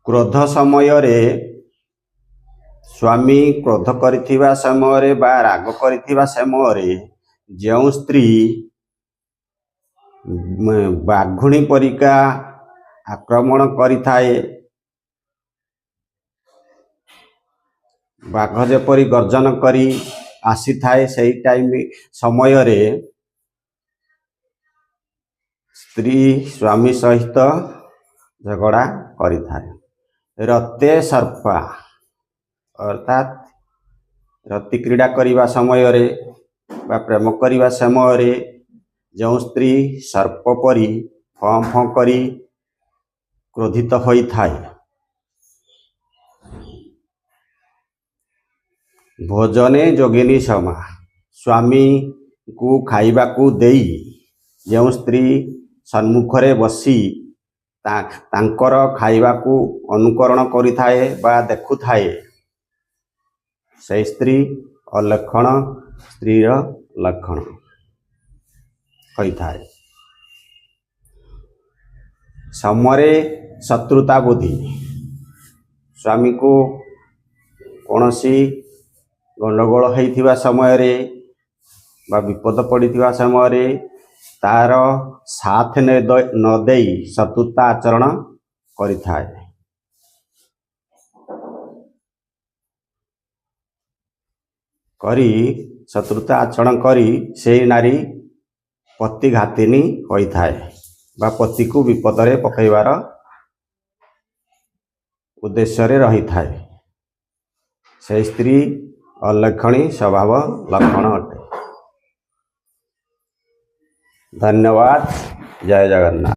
କ୍ରୋଧ ସମୟରେ, ସ୍ୱାମୀ କ୍ରୋଧ କରିଥିବା ସମୟରେ ବା ରାଗ କରିଥିବା ସମୟରେ ଯେଉଁ ସ୍ତ୍ରୀ ବାଘୁଣୀ ପରିକା ଆକ୍ରମଣ କରିଥାଏ, ବାଘ ଯେପରି ଗର୍ଜନ କରି ଆସିଥାଏ, ସେଇ ଟାଇମ୍ ସମୟରେ ସ୍ତ୍ରୀ ସ୍ୱାମୀ ସହିତ ଝଗଡ଼ା କରିଥାଏ। ରତେ ସର୍ପା, ଅର୍ଥାତ୍ ରତି କ୍ରୀଡ଼ା କରିବା ସମୟରେ ବା ପ୍ରେମ କରିବା ସମୟରେ ଯେଉଁ ସ୍ତ୍ରୀ ସର୍ପ ପରି ଫଁ ଫଁ କରି କ୍ରୋଧିତ ହୋଇଥାଏ। ଭୋଜନେ ଯୋଗିନୀ ସମା, ସ୍ୱାମୀକୁ ଖାଇବାକୁ ଦେଇ ଯେଉଁ ସ୍ତ୍ରୀ ସମ୍ମୁଖରେ ବସି ତାଙ୍କର ଖାଇବାକୁ ଅନୁକରଣ କରିଥାଏ ବା ଦେଖୁଥାଏ, ସେଇ ସ୍ତ୍ରୀ ଅଲକ୍ଷଣ ସ୍ତ୍ରୀର ଲକ୍ଷଣ ହୋଇଥାଏ। ସମରେ ଶତ୍ରୁତା ବୁଦ୍ଧି, ସ୍ୱାମୀକୁ କୌଣସି ଗଣ୍ଡଗୋଳ ହେଇଥିବା ସମୟରେ ବା ବିପଦ ପଡ଼ିଥିବା ସମୟରେ ତାର ସାଥ ନ ଦେଇ ଶତ୍ରୁତା ଆଚରଣ କରିଥାଏ, କରି ଶତ୍ରୁତା ଆଚରଣ କରି ସେଇ ନାରୀ ପତିଘାତିନୀ ହୋଇଥାଏ ବା ପତିକୁ ବିପଦରେ ପକାଇବାର ଉଦ୍ଦେଶ୍ୟରେ ରହିଥାଏ। ସେଇ ସ୍ତ୍ରୀ ଅଲକ୍ଷଣୀ ସ୍ୱଭାବ ଲକ୍ଷଣ ଅଟେ। ଧନ୍ୟବାଦ। ଜୟ ଜଗନ୍ନାଥ।